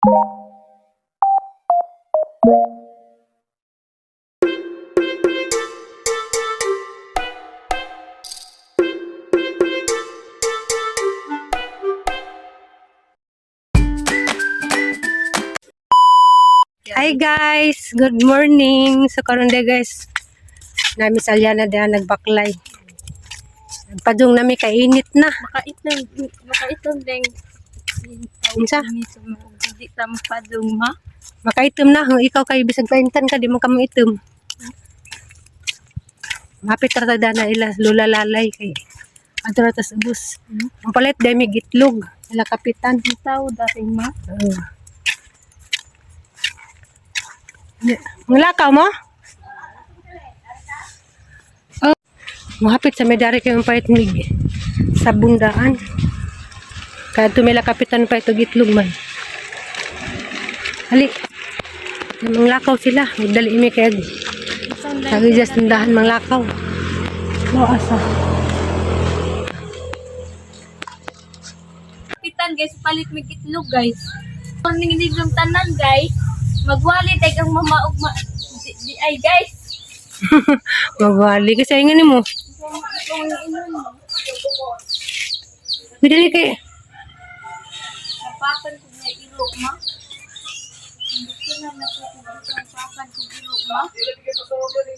Hi guys, good morning. So karon day guys, nami sa Aliana diha nagbaklay. Nagpadung nami kay init na. Makaitlog, makaitlog deng. Unsa? Hindi ta mapadung ma. Makaitom na, kung ikaw kay bisag paintan ka di man ka maitom. Mapit ra ta na ila lula lalay kay adto ra tas ubos. Ang palit day may gitlog ila kapitan. Ang tao dating ma. Oo. Mulakaw mo? Oh. Mahapit sa medari kayong pahit mig sa bundaan. Kaya tumila kapitan pa ito gitlog man. Hali. Ay, manglakaw sila. Magdali imi kaya sabi dyan tindahan manglakaw. No, asa. Kapitan guys, palit mig itlog guys. Morning nidlong tanan guys. Magwali dag ang mama ug ma di ay guys. Magwali. Kasi ay nga ni mo. Kung inon mo. Madali kay. Napakan ko nga iro ma. Hindi ko na napakan ko iro ma.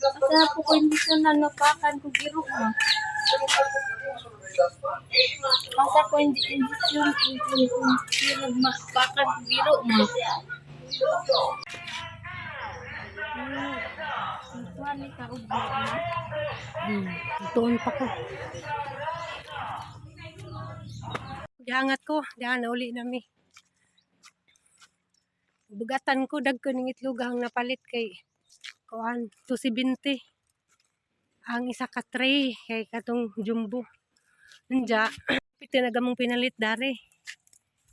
Asa po ko hindi ko na napakan ko iro ma. Asa ko hindi hindi yung hindi mapakan ko iro ma. Tuwan ni ka og ma. Tuon pa ko. Gihangat ko, dihan na uli nami. Bugatan ko dagko ning itlog ang napalit kay kuan 270 ang isa ka tray kay katong jumbo. Unja, pito na gamong pinalit dare.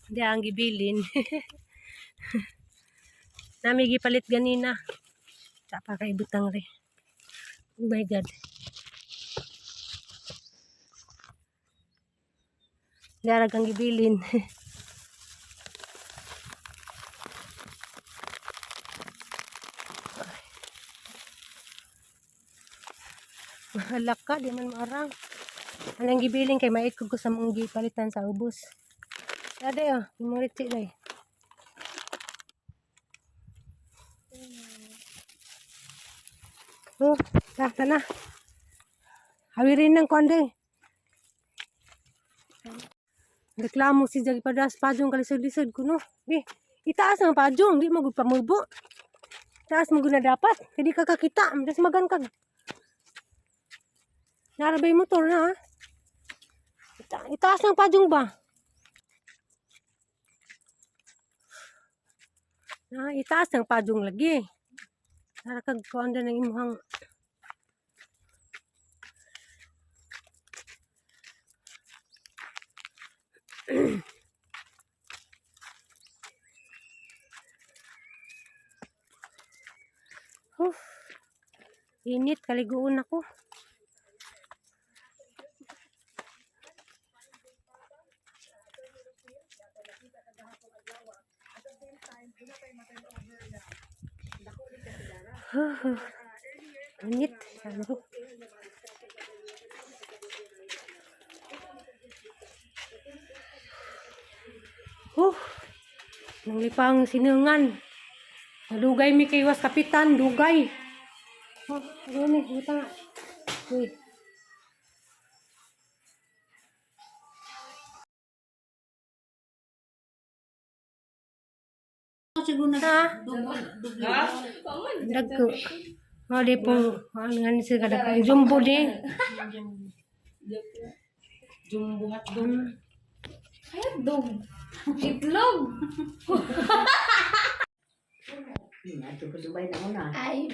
Di ang gibilin. Nami gipalit ganina. Sa pa kay butang re. Oh my God. Darag ang gibilin. Mahalak ka, di man maarang. Anong gibilin kay mait ko sa mong gipalitan sa ubos. Dade oh, imong ritsi day. Oh, ta ta na. Hawirin ng konde. Reklamo si Jagi Padas, pajong kalisod-lisod ko no. Bi, itaas ang pajong, di mo gud pamubo. Itaas mo gud na dapat, kay di ka kakita, das magan kag. Narabay motor na ha. Itaas ng pajong ba? Na, itaas ng pajong lagi. Nara kag kuan ng imuhang. Uf. Init, kaliguon ako. Init. Sabi ko. Huh. Nanglipang sinungan. Nalugay mi kay was kapitan, dugay. Oh, ano ni, buta nga. Uy. Ha? Dagko. Oh, di po. Ano nga ni sila kadagko. Jumbo di. Jumbo hotdog. Hotdog. Itlog. Ato ko Dubai na una. Ay.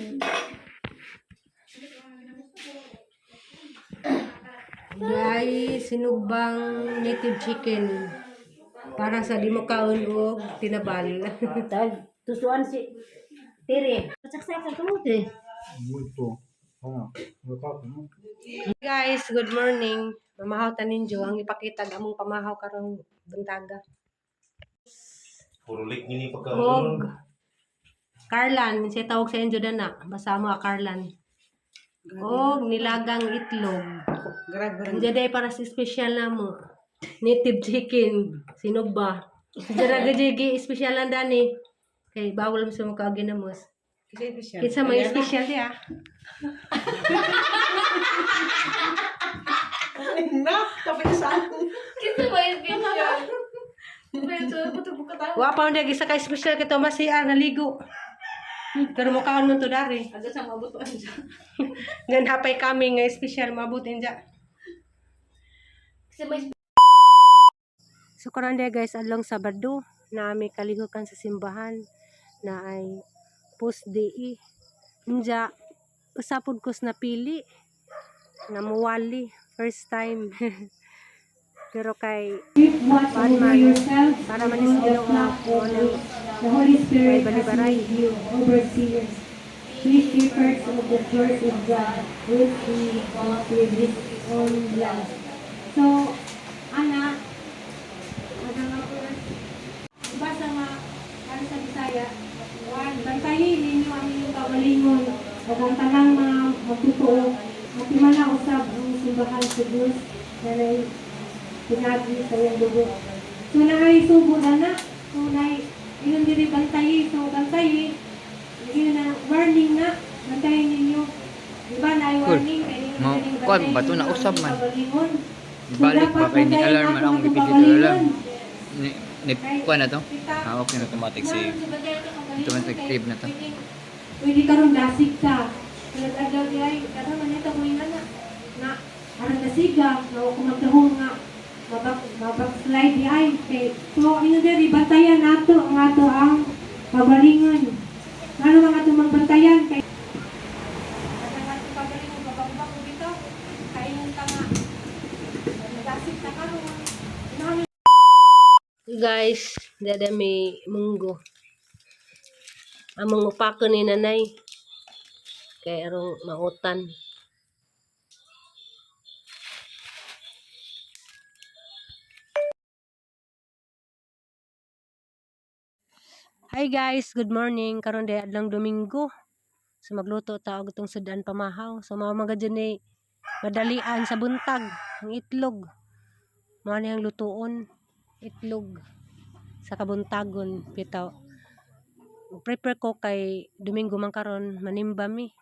Guys, sinugbang native chicken. Para sa di mo kaon og tinabal. Tag tusuan si Tiri. Saksak sa kamote. Muito. Ah, no. Guys, good morning. Mamahaw ta ninyo ang ipakita among pamahaw karong buntaga. Puro lake ni pagka. Og Carlan, siya tawag sa inyo na. Basta mo Carlan. Og nilagang itlog. Grabe rin. Diyan day para sa special na mo. Native chicken. Sinugba. Diyan na special lang dani. Kay bawal mo sa mukha ginamos. Kasi siya. Kinsa may special di ah. Na, tapos saan? Kinsa ba yung special? Medyo buto ka tayo. Wa pa man isa ka special kay Thomas si naligo. Pero mukhaan mo to dari. Aga sa mabutuan siya. Ngan hapay kami nga special mabutin dya. Kasi may So karon day guys, adlong Sabado na may kalihukan sa simbahan na ay post DE. Unja usapod ko sa napili nga muwali first time. Pero kay Keep watch Kuan over man, yourselves para and man is all the Ginoo flock mo of nang the Holy Spirit may has balibaray. made you overseers. Be shepherds of the church of God, which he bought with his own blood. So, ana, ana nga po basa nga, para sa Bisaya, one, bantayin ninyo ang inyong kaugalingon ug ang tanang mga magtotoo at himala usab ang simbahan sa Dios na nay pinagi sa iyang dugo. So naay sugo na na, so naay ingon diri bantayi, so bantayi, yun na warning na, bantayin ninyo. Diba naay Cool. warning kay ingon Mo- diri, kuwan bantayin ba to? ninyo ang Nausab inyong man. kaugalingon. So, Balik ba dapat kay ni bantayan alarm man nato akong ang gipindot kaugalingon. alarm. Ni ni kuan na to? Ah, okay na to. Automatic save. Automatic save na to. Pwede karon dasig ka. Tulad adlaw di ay, kada man ito kung na na aron dasiga, na ako magdahong nga mabak mabak-slide di ay. Kay, so ino diri bantayan nato ang ato ang kabalingon. Ano ang atong magbantayan kay ang atong kabalingon babak ko dito. Kaingon ta nga. Dasig ta karon. Guys, dada may munggo. Among upako ni nanay. Kay arong mautan. Hi guys, good morning. Karon day adlong Domingo. So magluto ta og itong sudan pamahaw. So mao mga dyan eh, madalian sa buntag ang itlog. Mao ni ang lutuon itlog sa kabuntagon bitaw. Prepare ko kay Domingo man karon manimba mi.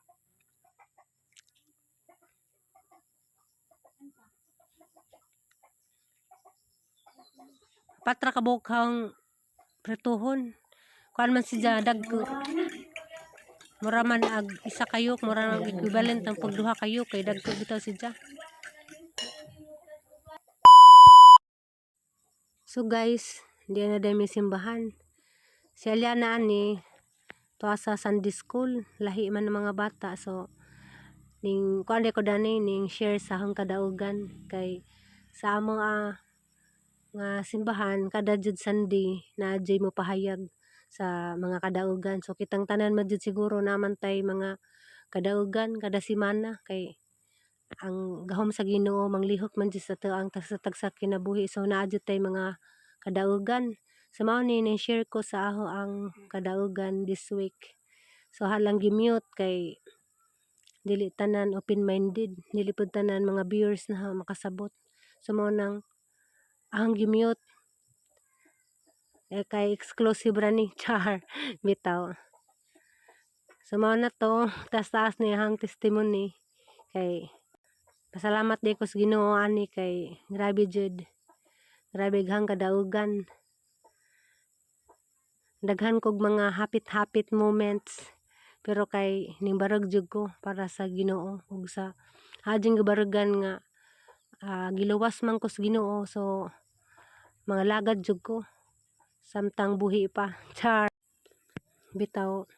Patra ka bukhang prituhon. Kuan man siya dagko. Mura man ag isa kayok, mura man ag equivalent ang pagduha kayo kay dagko bitaw siya. So guys, hindi na dami simbahan. Si Aliana ani tuwa sa Sunday school, lahi man ng mga bata. So ning kuan ko dani ning share sa akong kadaugan kay sa among nga simbahan kada jud Sunday na jud mo pahayag sa mga kadaugan. So kitang tanan man jud siguro naman tay mga kadaugan kada semana kay ang gahom sa Ginoo manglihok man jud sa ato ang tagsa kinabuhi. So naa jud tay mga kadaugan. So mao ni ning share ko sa aho ang kadaugan this week. So halang gi-mute kay dili tanan open-minded, dili pud tanan mga viewers na makasabot. So mao nang ahang gi-mute eh, kay exclusive ra ni char bitaw. So mao na to, taas-taas ni ahang testimony kay pasalamat di ko sa Ginoo ani kay grabe jud. Grabe ghang kadaugan. Daghan kog mga hapit-hapit moments pero kay nimbarag jud ko para sa Ginoo ug sa hajing gibaragan nga giluwas man ko sa Ginoo, so mga lagad jud ko samtang buhi pa char bitaw.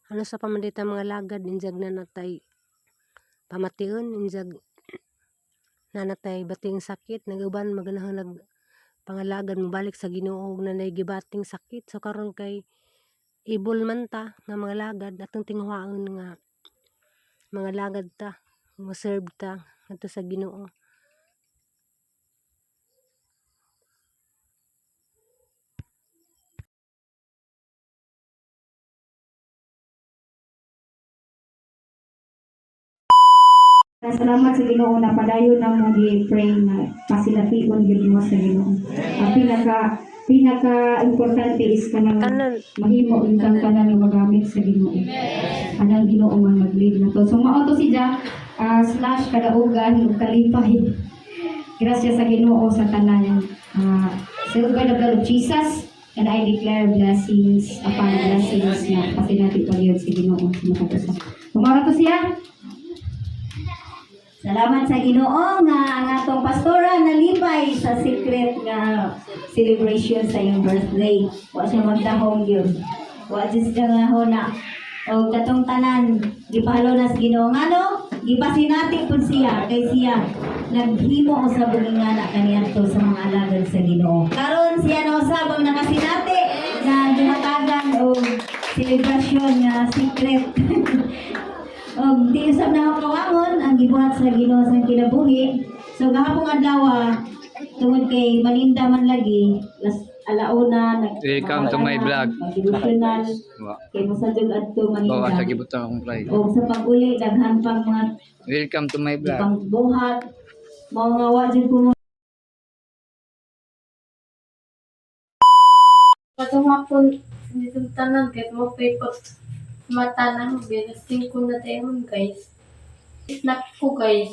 Ano sa pamandita mga lagad injag na natay pamation, injag nanatay bating sakit, naguban maganahon nag pangalagad mobalik sa Ginoo ug nanay gibating sakit. So karon kay able man ta nga mga lagad atong tinguhaon nga mga lagad ta mo serve ta ngadto sa Ginoo. Salamat sa Ginoo na padayon na mo gi-pray na pasination gyud mo sa Ginoo. Ang pinaka pinaka importante is kanang Tanan. mahimo yung kang tanan nga magamit sa Ginoo. Anang Ginoo nga mag-lead na to. So mao to si Jack slash kadaugan ug kalipay. Gracias sa Ginoo sa tanan. So by the blood of Jesus, and I declare blessings upon blessings na pasinati pa yun sa Ginoo sa makatusa. So mao na to siya. Salamat sa Ginoo nga ang atong pastora nalipay sa secret nga celebration sa iyong birthday. Wa siya magdahong yun. Wa jud siya nga huna. Og katong tanan gipahalo na sa Ginoo ngano gipasinati pud siya kay siya naghimo usab og ingana kaniadto sa mga alagad sa Ginoo. Karon siya na usab ang nakasinati na gihatagan og selebrasyon nga secret. Og di usab na ako kawangon ang gibuhat sa Ginoo sa kinabuhi. So gahapon adlaw tungod kay Malinda man lagi las alauna nag Welcome to my vlog. Devotional Wa. kay mosadyog adto Oh, Malinda. asa gibutang akong fly. Og sa pag-uli daghan pang mga Welcome to my vlog. pangbuhat mao nga wa jud ko mo Katong hapon, nitong tanan guys, mo pay pag mata na ho, guys. 5 na tayo guys. Snack ko guys.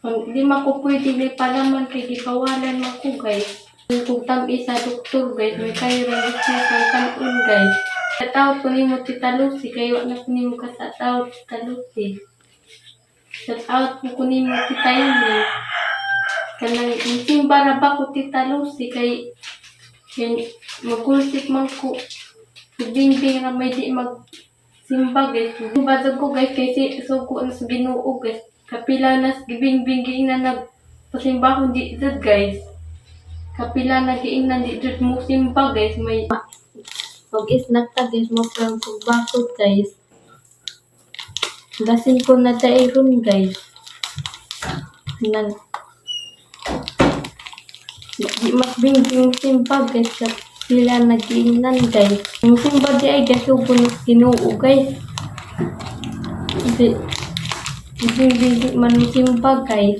Ang di man ko pwede may palaman kay gipawalan man ko guys. Kung tam-is sa doktor guys, may kayo rin siya kang kanon guys. Sa tao ko nimo Tita Lucy, kayo na ko nimo ka sa tao Tita Lucy. Shout out mo ko nimo Tita Yumi. Kanang simba ra ba ko Tita Lucy kay yan, magkulsik man ko. Si Bingbing ra may di mag simba guys. Badog ko guys kay si suko na sa Ginoo guys. Kapila na sa Bingbing giingnan nag pasimba ko di jud guys. Kapila na giingnan di jud mo simba guys may pag isnak ta guys mo pang pagbakod guys. Gasin ko na dairon guys. Nang di mas bingbing simba guys sa sila nag-iingnan guys. Ang simba di ay guys subo na Ginoo guys. Di bingbing di man mo simba guys.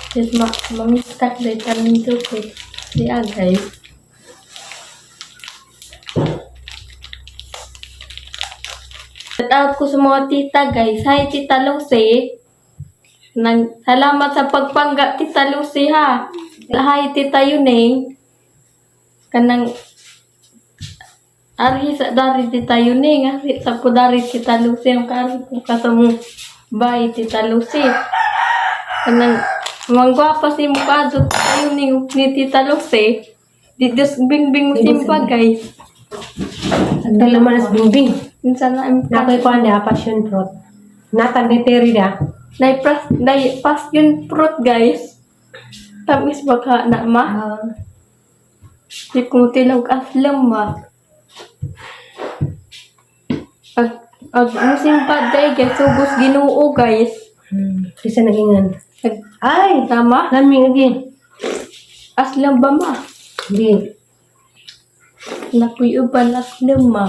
Guys ma mamistak dahil kami ko siya guys. Shout out ko sa mga tita guys. Hi Tita Lucy. Nang, salamat sa pagpangga Tita Lucy ha. Hi Tita Yuning. Kanang Ari sa dari Tita Yuning, ari sa po dari Tita Lucy ang kaari ko ka sa mong bay Tita Lucy. Kanang manggwapa si mukha do Tita Yuning ni Tita Lucy. Di Diyos bingbing mo simpa guys. Dala man as bingbing. Minsan na ang Nakoy kuan diha passion fruit. Natag ni Terry da. Nay pras nay pas yun fruit guys. Tamis baka na ma. Di ko tilog aslam ma. Ag ag musim pa day guys sugos Ginoo guys. Kisa nagingan. Ag, Ay, tama lami lagi. aslam ba ma? Di. Nakuy uban aslam ma.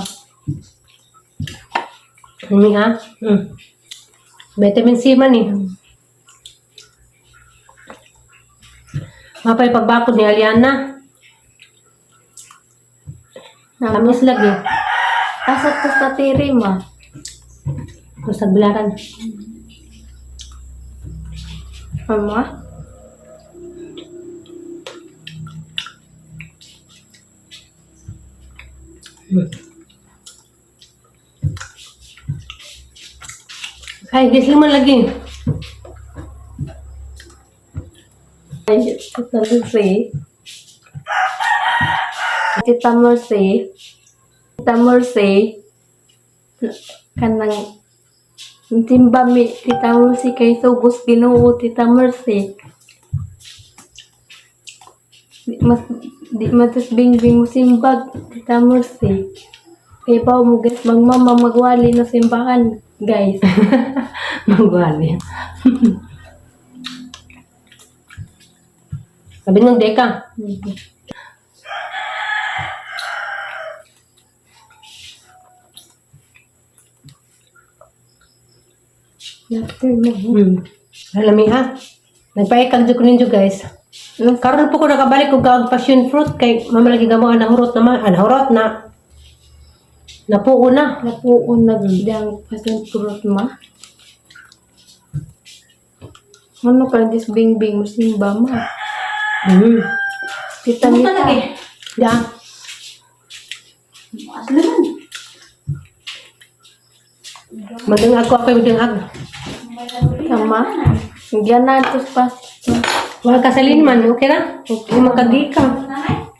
Lami ha. Vitamin C man eh. Mapay pagbakod ni Aliana. Tamis lagi. Asa to sa tiri ma. Sa bilaran. Mama. Ay, gisling man lagi. Ay, Tita Lucy. Tita Mercy. Tita Mercy. Kanang timba mi Tita Mercy kay sugos Ginoo Tita Mercy. Di mas di matas bingbing mo simbag Tita Mercy. Kay pa mo guys magmama magwali na simbahan guys. Magwali. Sabi nung deka. After mo. Alami ha. Nagpaikag jud ko ninyo, guys. Karon po ko nakabalik og kaog passion fruit kay mama lagi gamo ang nahurot na ma, ah, nahurot na. Napuo na. Napuon na diyang passion fruit ma. Ano ka dis bingbing mo simba ma. Kita Ano nita. talaga eh? Ya. Asla man. Madungag ko ako yung dungag. Tama. Ganatos pas. Wala kasalin man, okay na? Okay, makagi ka.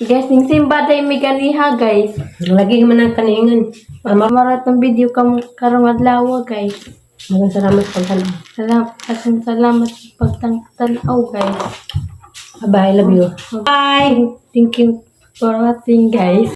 Guys, ning simba day mi ganiha, guys. Lagi man ang kaniingan. Mama, Marat ng video kam karong adlaw, guys. maraming salamat pagtanaw. Salamat, salamat sa pagtanaw, guys. Bye, I love you. Bye. Thank you for watching, guys.